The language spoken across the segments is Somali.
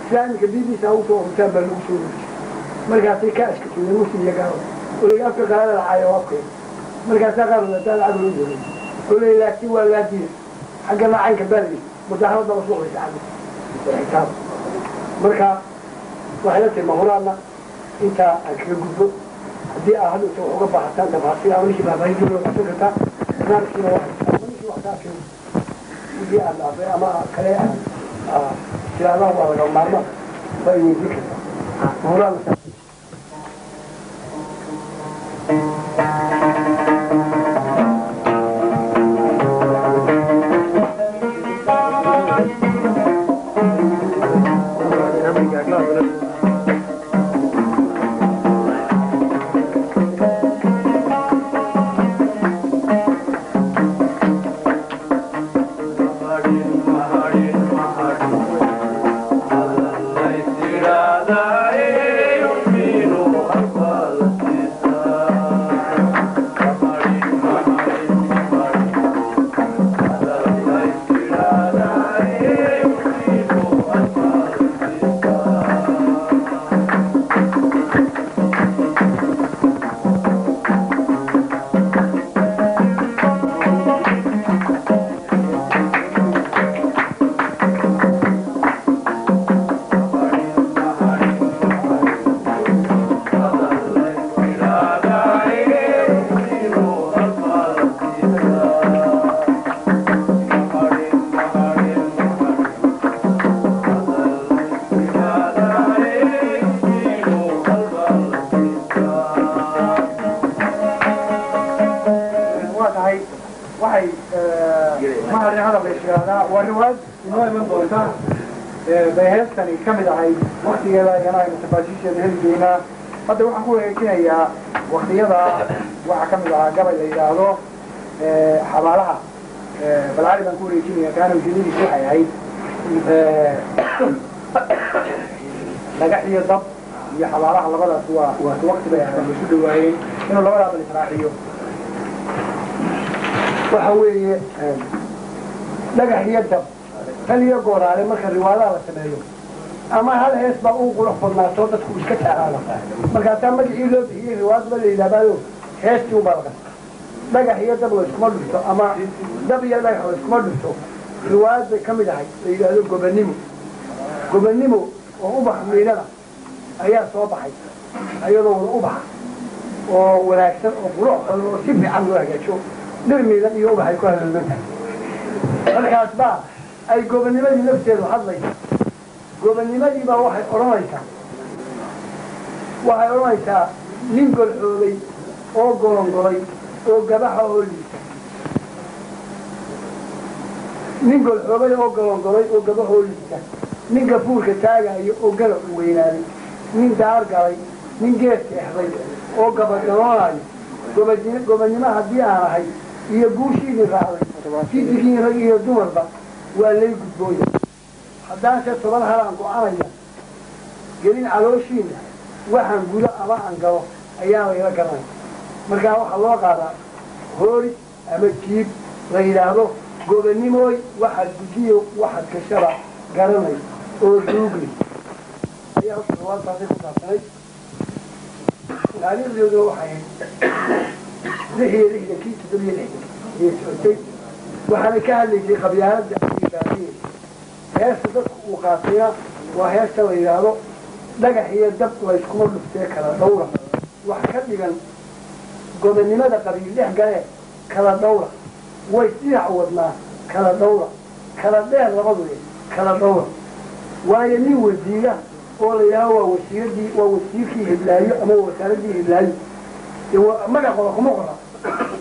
Sidaa iminka BBC ugu soo ururtaan baa lagu soo ururiyey. Markaasay ka ashkatooyeen Muslim iyo gaalo oo laga afka qalaada lacaayo afkeeda. Markaasaa qaar wadataa lacag loo joogay oo la laakiin waa laadiya xaggana caynka baa layidhi mudaharad baa usoo qoraysa xagga xisaab. Marka waxay la tahay mahuraanna intaa aan kaga gudbo. Haddii aad hadhowta wax uga baahataan tafaasiil ama ninkii faahfaahin loo qabsan kartaa barnaamijkiina waa ama ninkii wax kaa keeno wixii aad dhaafay ama kale aad tirahdaan waa laga maarmaan waa ay weydiin kartaa mahuraanna. Waa tahay, waxay maharin hadal la yidhaahdaa waa riwaayad inoo iman doonta bay heestani ka mid ahayd waktigeeda ayana aynu tafaasiisheeda heli doonaa. Hadda waxaan ku wareejinayaa waktiyada waxaa ka mid ahaa gabay la yidhaahdo xabaalaha balcali baan ku wareejinaya, kaana ujeedadiisu waxay ahayd dhagax iyo dab iyo xabaalaha labadaas waa wakti bay ahayd isu dhawaayeen inuu labadaa bal israaciyo. Waxa weeye dhagax iyo dab tal iyo gooraale marka riwaadaha la sameeyo ama hal hees baa ugu qurux badnaato dadku iska tacaala, markaasaa magacii loo bixiyey riwaayad ba la yidhahdaayo heestii unbaa la qasta. Dhagax iyo dab la iskuma dhufto ama dab iyo dhagax la iskuma dhufto riwaayad bay ka mid ahay la yidhaahdo Gobannimo. Gobannimo oo ubax miidhana ayaa soo baxay ayadoo wada ubaxa oo wanaagsan oo qurux badan oo si fiican loo hagaajo dhir miidan iyo ubaxay ku haloogan tahay. Markaas baa ay gobonnimadii lafteedu hadlaysa. Gobonnimadii baa waxay odhanaysaa nin golxoobay oo golongolay oo gabaxa oo liita, nin golxoobay oo golongolay oo gabax oo liita, nin gafuurka taagayo oo galac u weynaaday, nin daar galay, nin geed seexday oo gabagaboonayo. Gobonnimo haddii aan ahay iyo guushiidii raacday fidigiin rag iyo dumarba waa lay gudbooya. Haddaanse 10 halaan go'anaya gelin calooshiina waxaan gudo ama aan galo ayaa layla garanaya. Markaa waxaa loo qaadaa hoori ama jiib la yidhaahdo gobonnimooy waxaad gudiyo waxaad gashaba garanay oo ruugli ayaa horta riwaayadaasay ku saabsanayd. Taariikhdeeduna waxay ahayd 66-kii, 67-kii ayay socotay, waxaana ka hadlaysay qabyaaladda iyo baadiyeysa. Heesta dadku uu qaatayna waa heesta la yidhaahdo dhagax iyo dab layskuma dhuftee kala dhawra, wax ka dhigan gobonnimada qabiil dhex galee kala dhawra, way dhinac wadnaa kala dhawra, kala dheer labaduye kala dhawra. Waayo nin wasiira oo la yidhahdo waa wasiiradii, waa wasiirkii hiblaayo ama wasaaradii hiblaayo, magac qola kuma qora,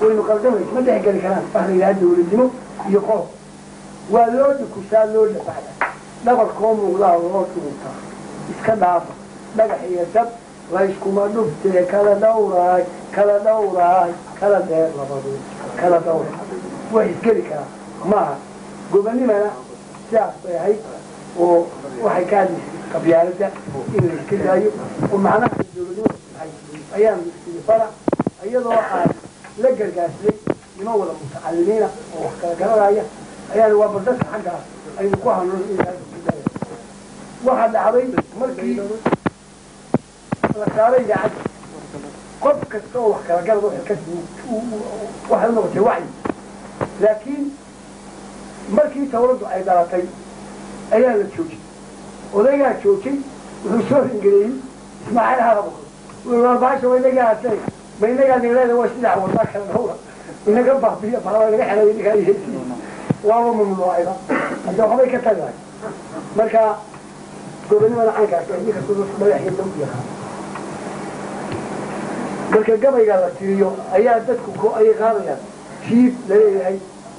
waynu qaldamayso ma dhex geli karaan wax la yidhaha dawladnimo iyo qolob. Waa loo dhukushaa loo dhafacda dhabarkoo muuqdaa loo dhuuntaa iska dhaafa dhagax iyo dab layskuma dhuftee kala dhawraay, kala dhawraay, kala dheer labadu kala dhawra wax isgeli karaa maaha. Gobonnimana sidaas bay ahayd oo waxay ka hadlaysay qabyaaladda in la iska daayo oo macnaha dawladnimada tahay ayaan sidii farac iyadoo aan la gargaarsaday niman wada mutacalimiina oo wax kala garanaya ayaan waa bal dadka xaggaas aynu ku hanuun in iska daayo. Waxaa dhacday markii la saaray idaacadda, qof kasta oo wax kala garad waxay u noqotay wacyi. Laakiin markii tawraddu ay dhalatay ayaa la joojiyey. Odaygaa joojay, wuxuu soo ringareeyey Ismaaciil Harabo. Baasha waa inagaa hasay, ma inagaa nigleeda waa sidax wadaa kala dhowra inaga baabiya baa inaga xelay inagaa yeesi waaba mamnuucayba hadda waxbay ka tagi lahay. Marka gobonimada caynkaas ay ninkasta dadku dhagax iyo dam u yaqaan. Marka gabayga la tiriyo ayaa dadku ko ayay qaadayaan jiib laleeyahay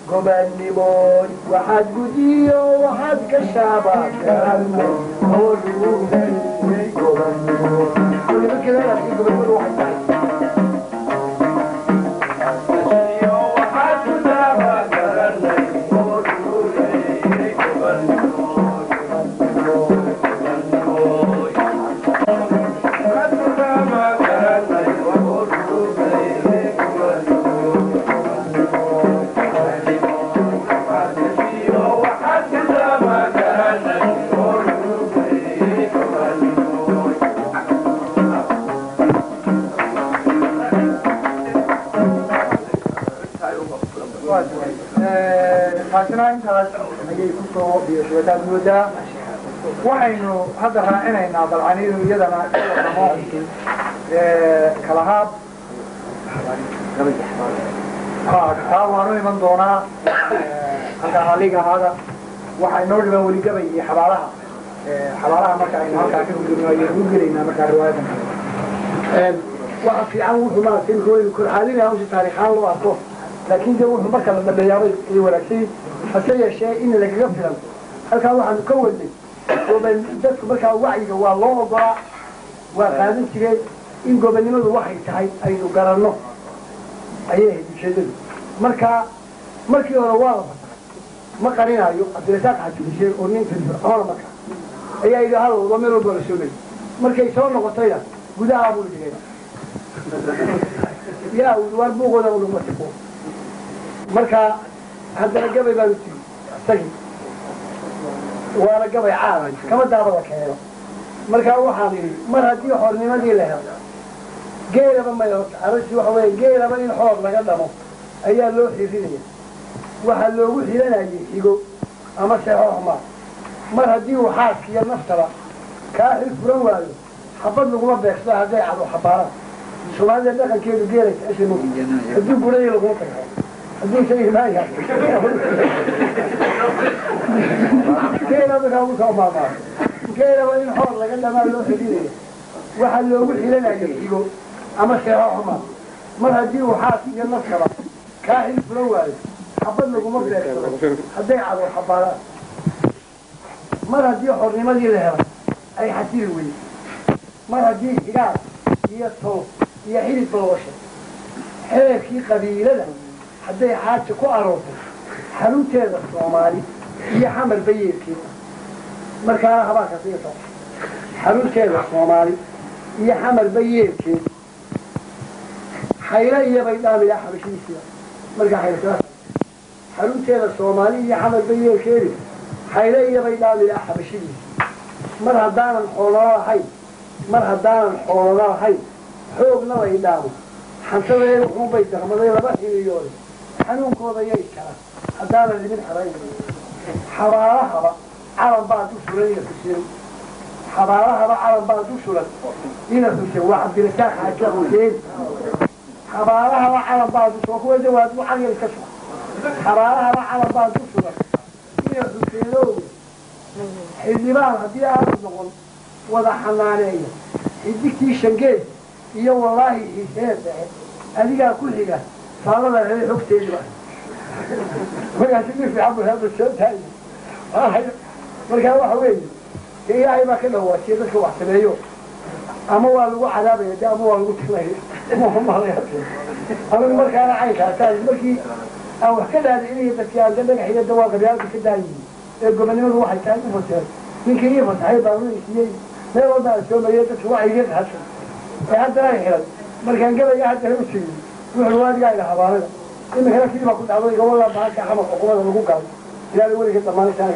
gobannimoy waxaad gudiyo waxaad ka shaabaa garanay oo lugnay gobannimo. Markii laga arkay gobonnimadu waxay tahay Taasina intaas ayay kusoo biyoshubataan moodaa. Waxaynu hadda raacinaynaa balcanidu iyadana ka warramo kalahaab. Taa waanu iman doonaa halkaa raalliga ahaada. Waxaa inoo dhiban weli gabay iyo xabaalaha. Xabaalaha marka aynu halkaa ka gudubno ayaynu u gelaynaa markaa riwaayadan kale. Waxa fiican wuxuu maaragtay waynu korxaalinaya hawsha taariikhaan loo arko, laakiin de wuxuu marka la dhameeyaabay ay wanaagsan. Hase yeeshee in lagaga filan halkaa waxaanu ka wadnay goban dadku markaa wacyiga waa loo ogolaa, waa qaadan jireen in gobonnimadu waxay tahay aynu garanno ayay ahayd ujeedadu. Marka markii hore waa la fasaxay, ma qarinaayo Cabdirasaaq Xaaji Xuseen oo nin firfircoona markaa ayaa yidhi hal walba meel walba la soo mari. Markay soo noqotayna gudaha buu dhigay yaa waar buuqooda laguma tiqo. Marka haddana gabay baanu tiri isagii, waana gabay caalan kama daaba la keeno. Marka waxaan idhi mar haddii xornimadii la helo geelaba may horta arrintii waxa weeye geelaba in xoor laga dhamo ayaa loo xirinaya. Waxaa loogu xiranayay xigo ama seexo xumaa. Mar haddii uu xaaskiiyo naftaba kaa xil furan waayo, xabad laguma beegsado hadday cado xabaaraan. Soomaalida dhaqankeedu geela jecesha mo hadduu guraya laguma tago hadduu isaga imaaya geela markaa ugu soo maamaado geelaba in xoor laga dhamaa loo xirinaya. Waxaa loogu xiranayay xigo ama seexo xumaa. Mar haddii uu xaas iyo naftaba kaa xil furan waayo, xabad laguma beegsado hadday cado xabaaraan. Mar haddii xornimadii la helay ay xasili weyday, mar haddii xigaal iyo tol iyo xidid balwashay xeerkii qabiilada hadday xaaja ku aroortay xarunteeda Soomaali iyo Xamar bayeelkeeda. Markaana habaarkaas iga soo xarunteeda Soomaali iyo Xamar bayeelkeed xayla iyo bay dhaamilaa xabashidiisiba. Markaa xayla xarunteeda Soomaali iyo Xamar bayeelkeedi xayle iyo bay dhaamilaa xabashidiisi. Mar haddaanan xoololo lahayn, mar haddaanan xoololo lahayn xoogna lay dhaamo xantadee wuxuunbay darmaday laba xiliyooday xanuunkooda yay kala haddaanan limin xarayn. Xabaalahaba calan baa du sulan ina Xuseen, xabaalahaba calan baa du sulan ina Xuseen. Waa Cabdirasaaq Xaaji Xuseen. Xabaalahaba calan baa du sulan kuwa jawaab u cagya iska sugan. Xabaalahaba calan baa du sulan ina Xuseenow. Xildhibaan haddii aanu noqon wada xanaaneeya xidigtii shangeed iyo wallaahi xiisee dhexe adigaa ku xiga faallada helay xogteediba. Markaasi nin fiican buu hadda soo taagay. Markaa waxa weeye dee Ilaahay baa ka dhawaajiyay dadka wax sameeyo ama waa lagu cadaabaya de ama waa lagu tilaya. Anigu markaana caynkaasaan markii aan wax ka dhaadicinayo dadkii aan de dhagax iyo dawaa qabyaalka ka daayiyi ee gobonnimadu waxay tahay u fasireen ninkii ii fasaxay baan siiyey meel walba aan soo mariyay dadka wacyigii qaatay ee haddana ay xiray. Markaan gabayga haddana u tegey wuxuu waadigaa ila habaalada imikana sidii baa ku dhacdo iga walaa bahalka xamar xukuumada lagu galay ilaa weliga dhammaanaysaa.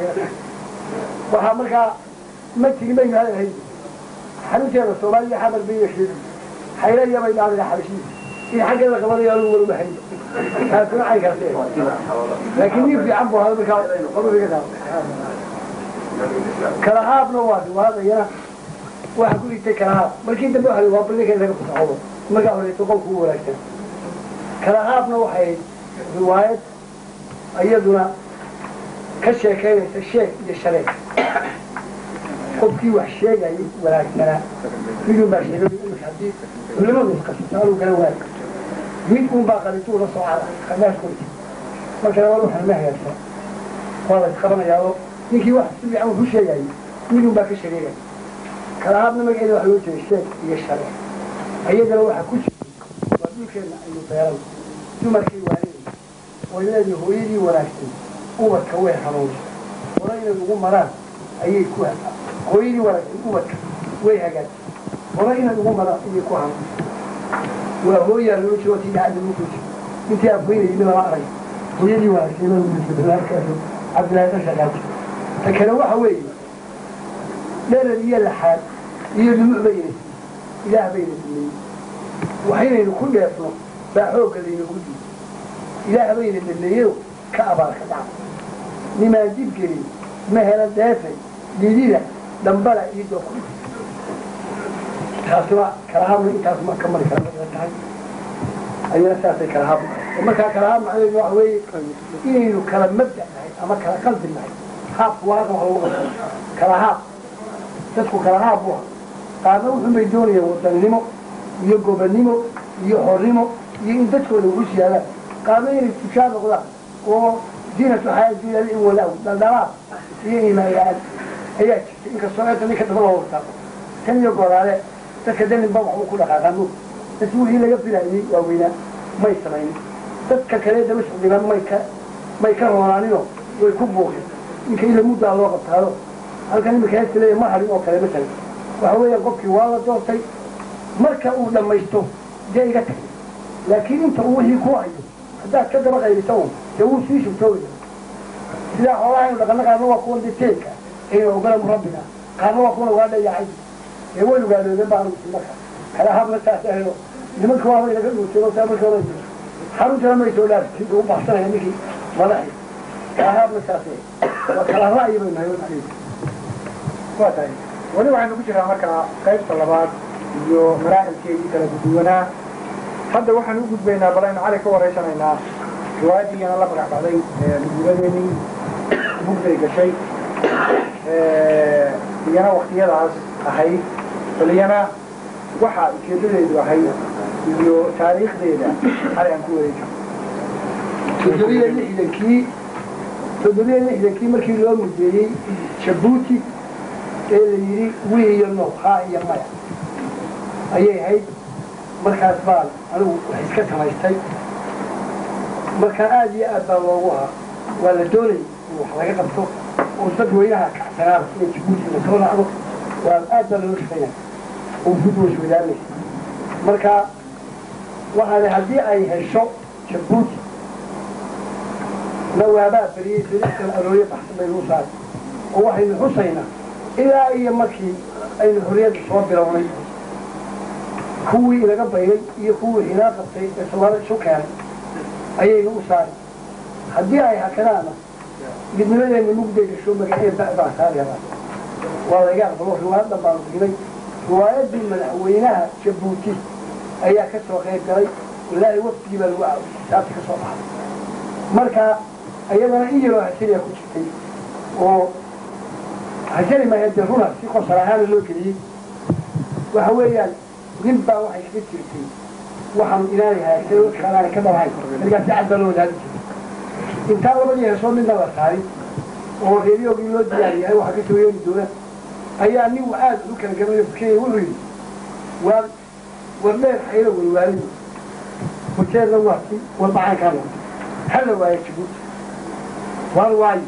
Waxaa markaa Ma jirin baynu hadal hayni xarunteeda Soomaaliya xamar bay sheegay xayraya bay dhacday xabashiisa in xagga la qabanayo anugu walba hayn taasuna ay kartee, laakiin nin fiican buu ahaa. Markaa qoruga taa Kalahaabna waa riwaadayana waxa ku dhigtay Kalahaab. Markii dambe waxa waa ballinka laga fasaxo, markaa horeeto qolku u wanaagsan. Kalahaabna waxay riwaayad iyaduna ka sheekaynaysa sheeg iyo shareeg. Qofkii wax sheegayay wanaagsanaa midun baa sheegay imika haddii culimadu isqabsato anuu garan waayo, mid un baa qalintuu la soo cara qanaashkoodi. Marka labaad waxaan ma hagaagsan, waa la isqabanayaao ninkii wax si fiican wuxu sheegayay midun baa ka shareegaya. Kalahaabna magaceeda waxa loo jeeda sheeg iyo shareeg. Iyadana waxaa ku jirtay waa dhulkeenna aynu beeran dumarkay waaninaysa way leedahay hooyadii wanaagsan ubadka way hanuunisa hore inay ugu maraan ayay ku hooyadii wanaagsan ubadka way hagaajisay hore inay ugu maraan ayay ku hanuunisa. Waa hooyaa loo jiro tii dhacda lagu soo jiro intii afweynayay mid lama arag hooyadii wanaagsan baa Cabdillahi qashaqaaji. Ta kale waxa weeye dherer iyo laxaad iyo dhumuc bayna siiyey, Ilaah bayna sameeyey, waxaynaynu ku dheefno baa xoogga laynagu diiday. Ilaah bayna dhameeyeyo ka abaar ka dhaca nimaan dib gelin ma hela dheefay dhidida dhambala iyo doobku. Taasuna kalahaabna intaas ma ka mari kara tahay ayana saasay kalahaab. Markaa kalahaab macnaheedu waxa weeye inaynu kala mabda nahay ama kala qalbi nahay. Haabku waaqa wax lagu qabto kala haab, dadku kala haab bu ahaa. Qaarna wuxuun bay doonayeen wadannimo iyo gobonnimo iyo xornimo iyo in dadkooda ugu siyaadaan, qaarna inay tujaar noqdaan oo diinatu xayaa dunya in walaaw dhaldhalaal iyo iimaan la-aan ayaa jirta. Inkastoo eedda ninka daba loo wartaa tan iyo goraale dadka daninba waxbuu ku dhaqaaqaa mo dadki wixii laga filaayey waaweynaa may samaynin, dadka kale daba socdayba may ka roonaaninoo way ku buuqeen. Ninka ila muddaa loo qabtaado halkan imika heesta leeya ma harin oo kale. Masalan waxa weeyaan qofkii waa la doortay, marka uu dhammaysto dee iga tagay, laakiin inta uu wixii ku hayo haddaad ka daba qaybisa un dee wuu sii shubtoobaya. Sidaa xoolaha aynu dhaqano qaarna waa kuwan dee teelka aynu ogola murabbiga, qaarna waa kuwan ugaadha yaacay ee way ugaadhoodeen baa anugu marka kala habna saas ahayo. Nimanka waaba inaga dhuuteen oo saa markii hore xaruntana may soo dhaaftin u baxsanaya ninkii madaxi. Kala habna saas ahay, waa kala ra'yi baynu nahay macnaheedu. Waa tahay, weli waxaynu ku jiraa markaa qaybta labaad iyo maraaxilkeedii kala duwanaa. Hadda waxaan u gudbaynaa bal aynu Cali ka waraysanaynaa riwaayaddiiyana la magac baxday midnimadeenii mugday gashay, iyana waktiyadaas ahayd, bal iyana waxa ujeedadeedu ahayd iyo taariikhdeeda Cali aan ku wareejo. 67-kii, 67-kii markii loo mudeeyey Jabuuti ee la yidhi oui iyo no, haa iyo maya ayay ahayd. Markaas baan anigu wax iska samaystay. Markaa aada iyo aad baa loogu ahaa, waa la doonayay in wax laga qabto oo dadweynaha kacsanaada inay Jabuuti la soo raacdo. Waa aad baa looga shaqeynaya oo gudwa iswadaarmaysa. Marka waxaana haddii ay hesho Jabuuti nawaabaa beriyey bilicsan arooryo baxsan baynu u saaray oo waxaynu xusaynaa ilaa iyo markii aynu xorriyadda soo bilownay kuwii inaga bayray iyo kuwii inaa qabtay ee Soomaalida isu keenay ayaynu u saari. Haddii ay hakadaana midnimadeenna mugday gasho magacee baa saari rabaa. Waa laga aqbalo, riwaayaddan baanu dhigay. Riwaayaddii madaxweynaha Jabuuti ayaa ka soo qayb galay, wallaahi wafdigii baa lagu caawiyey xisaabta ka soo baxday. Marka iyadana in yaroo hasariya ku jirtay oo hasari maahe dee runa si qosol ahaana loo geliyey. Waxa weeyaan nin baa waxay kaga jirtay waxaanu inaanay hagaagsan dadka aanay ka dhabahayn markaas si cad baa loo wadaadi jiray. Intaan labadii heesoo midna la saarin oo reeryoogii loo diyaariyahay waxaa kasoo yeeli doona ayaa nin aad u kala garanayo fikiraya wuxuu yidhi waar war dheer xaylo walwaaliyo hoteelna waa si warbacaankaa noqotay hala waayo Jabuuti waar waayo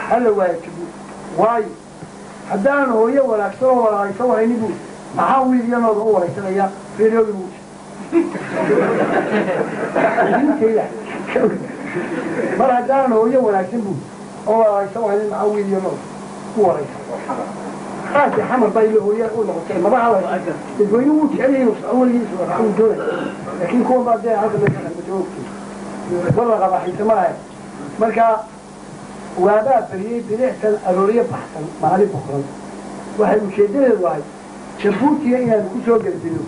hala waayo Jabuuti waayo haddaan hooyo wanaagsan oo walaalaysan wahayni buu maxaa wiilyanooda u waraysanaya reeryoogii buu diintayda mar haddaanan hooyo wanaagsan buu oo walaalaysan wahayni maxaa wiilyanooda u waraysan. Aad xamar bay la hooya u noqotay, maba hadlayso. Dadweynuhu wuu jecel yahay inuu weligiis raaco uu doonay, laakiin kuwan baa dee halka meesha joogti war la qabaa xiise ma lahayn. Marka waabaa beriyey bilicsan arooryo baxsan maalin boqoran. Waxay ujeeddadeedu ahay Jabuutiga inaanu ku soo gelbino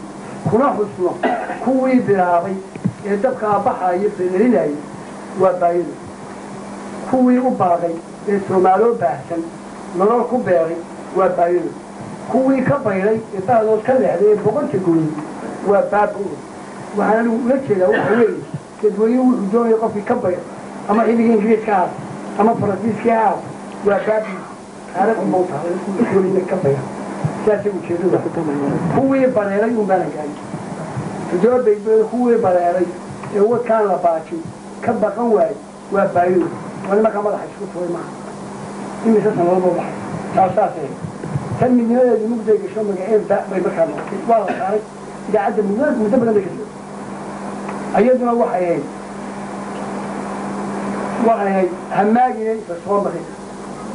kuna xusno kuwii bilaabay ee dabkaa baxaayo bedelinayay waa baayadu, kuwii u baaqay ee Soomaaloo baahsan nolol ku beeray waa baayadu, kuwii ka bayray ee bahdood ka leexday ee boqonta gooyey waa baaba-o. Waxaan anigu ula jeedaa waxa weeye dadweynuhu wuxuu doonaya qofkii ka bayray ama xilligii Ingiriiska ahaas ama Faransiiskii ahaas waa baabi taariikh unba u tahay doonaya ka bayra, sidaasay ujeedadu. Kuwii bareeray un baana gaarin 7 baybood, kuwii bareeray ee wadkaan la baajin ka baqan waayey waa baayadu, waa nimanka madaxa isku turay maaha imise sanadaba baxay. Taas saas ahayd. Tan midnimadeedu mugday gasho magaceed bay markaa noqotay, waa la saaray idaacadda muddo badan bay ka socotay. Iyaduna waxay ahayd hamaagine isa soo maray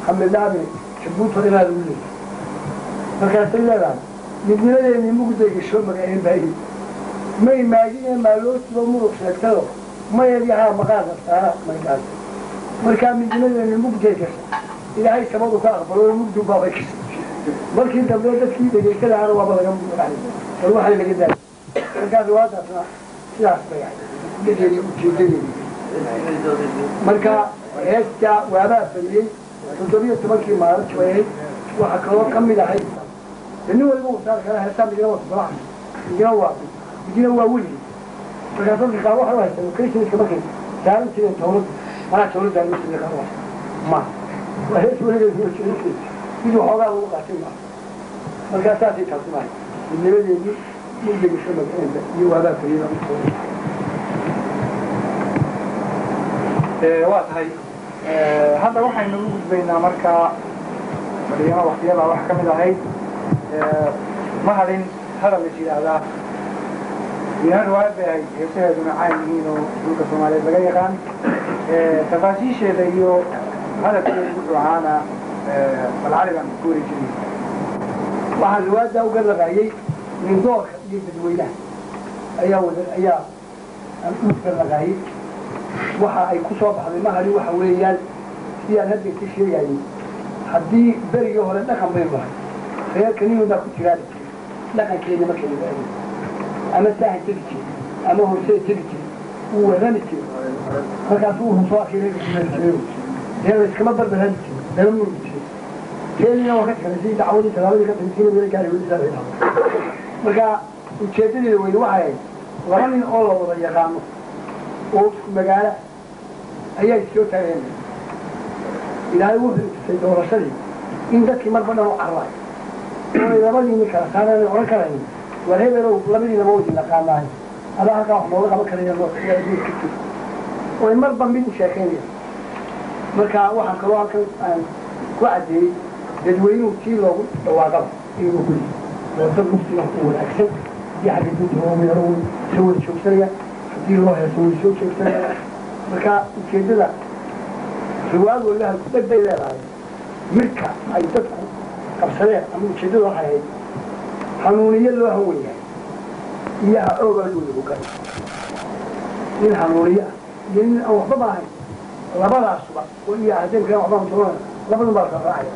hamidhaabine Jabuuti ilaa lagu leeyay. Markaasay leedahay midnimadeedii mugday gasho magaceen baayi may maagine maalootiba muruq sheegtado mayadyahaa maqaarka saara maydhaas. Markaa midnimadeeni mugday gashay, Ilaahay samadu ka aqbalo, mugdu baabay gashay. Markii dambe dadkii dhegaysta lahaana waaba laga war waxaa laga daayay. Markaa riwaadaasna sidaas bay ahayd ujeedadeedi ujeedadeedi. Marka heesta waabaa beriyey 17-kii Maaraj bay ahayd. Waxaa kaloo ka mid ahayd nin waliba uu saari karaa heestaa, midina waa 7 casho, midina waa midina waa weligii. Markaas dadka qaar waxay u haystaan occasionska markay saaran jireen dawladda, manaa dawladda loo sameeyey qaar u haysta ma waa hees weligeed soo jirtay, mid waxoogaa lagu qaatay maaha. Markaa saasay taasi maahay midnimadeedii mugda gasho magaceenba iyo waabaa beriyey. Waa tahay, hadda waxaynu u gudbaynaa markaa Maryamo waktiyada wax ka mid ahayd ma hadhin hadal is yidhaahdaa. Iyana riwaayad bay ahayd, heesaheeduna caan yihiin oo dhulka Soomaaliyeed laga yaqaan. Tafaasiisheeda iyo hadalkeedu wuxuu ahaana bal Cali baan ku wari jiray. Waxaan riwaayaddaa uga raqaayey nindoorka iyo dadweynaha ayaa wada ayaa aan u garraqaayey. Waxa ay ku soo baxday mahali waxa weeyaan sidaan hadda ka sheegayay, haddii berigii hore dhaqan baynu lahay, reerka nin baa ku jiraali jiray dhaqankeena markaynu aadin ama saahan tegi jiray ama horsee tegi jiray, wuu warrami jiray. Markaasuu wuxuu soo arkay reerka ku jiray dee layskama barbarhadi jiray, lama murgi jiray. Keenina waa ka tagnay sidii dacwadii tallaabadii ka tagay sina weli gaari weli saa. Marka ujeedadeeda weyne waxay ahayd laba nin oo la wada yaqaano oo isku magaala ayaa issoo taageen. Ilaahay wuxuu tusay doorashadii in dadkii marba dhan u carray oonay labadii nin kala saareen odhan karayn war hebelow labadiinaba wadi naqaanahay adaa halkaa wax nooga qaban karaya ka jiro oy marba mid u sheekaynaya. Marka waxaan kaloo halkan aan ku caddeeyey dadweynuhu tii loogu dhawaaqaba inuu guli oo dad muslima oo wanaagsan, haddii xagga diinta loogu yeero way soo wada joogsanaya, haddii loo heeso way soo joogsanaya. Marka ujeeddada riwaayad waliba halkudheg bay leedahay midka ay dadku qabsadeen ama ujeeddada waxay ahayd hanuuniye loo hawan yahay iyo ha oogaa wada hogaan, nin hanuuniye ah iyo nin aan waxbaba ahayn labadaasuba oo iyo hadeenka waxbaan doonana labadun baa la kala raacaya.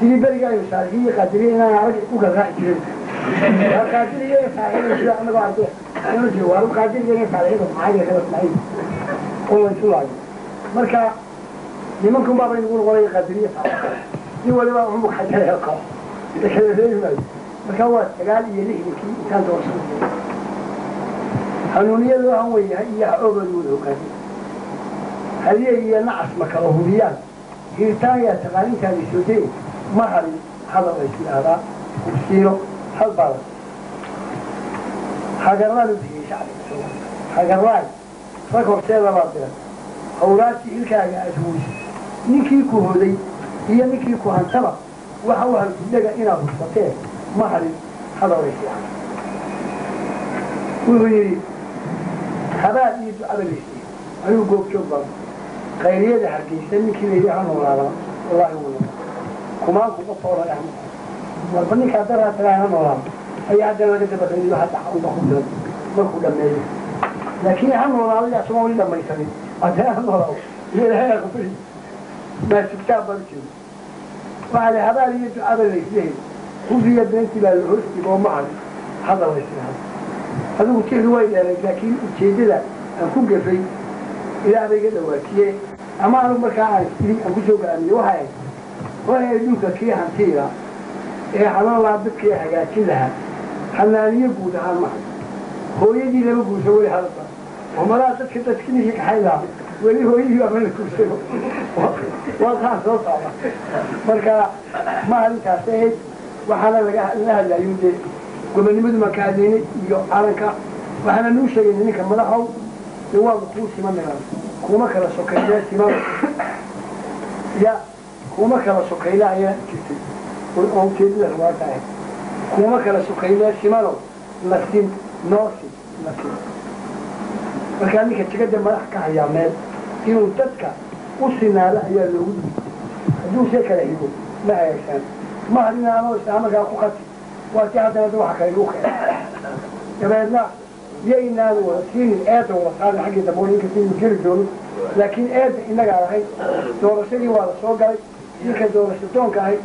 Sidii beriga aynu saalixiin iyo qaadiriye inaan arag u kala raaci jirin, waa qaadiriye iyo saalixiin sida annagoo arday aynu jiro waa qaadiriye iyo saalixiin maxay kala maxay oo la isu laayo. Marka nimankun baaba inagu noqonaya qaadiriye saalixiin, nin waliba wuxuu xajaraya koox la kala reebi maayo. Marka waa 69-kii intaan doorashada hanuuniye loo hanwen yahay iyo ha oogooda wada hogaamiye hadiye iyo nacas ma kala hubiyaan hiritaan yaa taqaan intaada soo dee ma harin hadal lays yidhaahdaa hubsiino hal baalan hagarlaan u bixiyey shacbiga Soomaaliya hagarlaan rag horseeda baad diray hawraasi ilkaaga aad huwisay ninkii ku hoday iyo ninkii ku hantaba waxa u halgudhaga inaad hubsatee ma harin hadal lays yidhaahdaa. Wuxuu yidhi habaal iyo ducaba laysiiyey anigu goobjoog baan khayriyada Hargeysa ninkii layidhi ha noolaadaba wallaahi wuu noolaa kumaanku qof oo dhan ahma Warba ninkaa daraa tagaa ha noolaado ayaa haddana laga dabaqayyo, hadda unba ku filan markuu dhameeyo. Laakiin ha noolaado yaa asagoo weli dhamaysanin, haddana ha noolaado iyo Ilaahay aqbali maasugtaan baan ujeeda. Waxaa la habaal iyo ducaba laysla heli, hufiya beentii baa la hoos dhigo oo ma harin hadal laysla. Adigu tixdu way dheerayd, laakiin ujeeddada aan ku gafay Ilaah bay iga dhawaajiyey, ama anigu markaa aan isiri aan kusoo go'aamiyey waxay ahayd waxay dhulka kii hantiila ee halan lahaa, dadkii hagaajin lahaa, xanaaniyo guud ahaan maha. Hooyadii lama guursa weli hadalba oo malaha dadka dadki ninkii kaxay lahaa weli hooyadii ama la guursano, waa kaan soo socda. Marka ma arrintaas ahayd, waxaana laga la hadlayo dee gobonimadu maan ka hadlaynay iyo calanka. Waxaana nuu sheegaynay ninka madaxow dee waanu kuu simanayaan, kuma kala sokaynaa siman ya kuma kala sokayna ayaa jirtay oo ujeedada ruwaanta ahayd. Kuma kala sokaynaa simano nasin noosin nasin. Markaa ninka jegada madax ka hayaa meel inuu dadka u sinaado ayaa loogu dhigay, hadduu see kala higo ma hagaagsan. Ma hadinaano isla markaa ku khati waa si haddana waxa kale igu keenay. Dabeedna yaynaan wada siinin eedda, wada saarin xaggii dambe oo ninkasta inuu jiri doono, laakiin eedda innagaa lahayd. Doorashadii waa la soo galay, ninka doorasho doonka ahayd,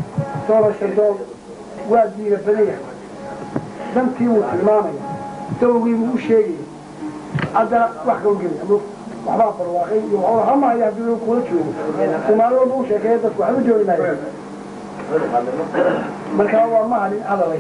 doorasho doon waa diira badan yahay, dantii wuu tilmaamaya, dawgii buu u sheegaya, haddana wax kau gelaya waxbaa barwaaqay iyo waxba mahaya. Haddii kula joogo uu maalin walba u sheekeeya dadku waxba joogi maayo. Marka waa mahadin hadal.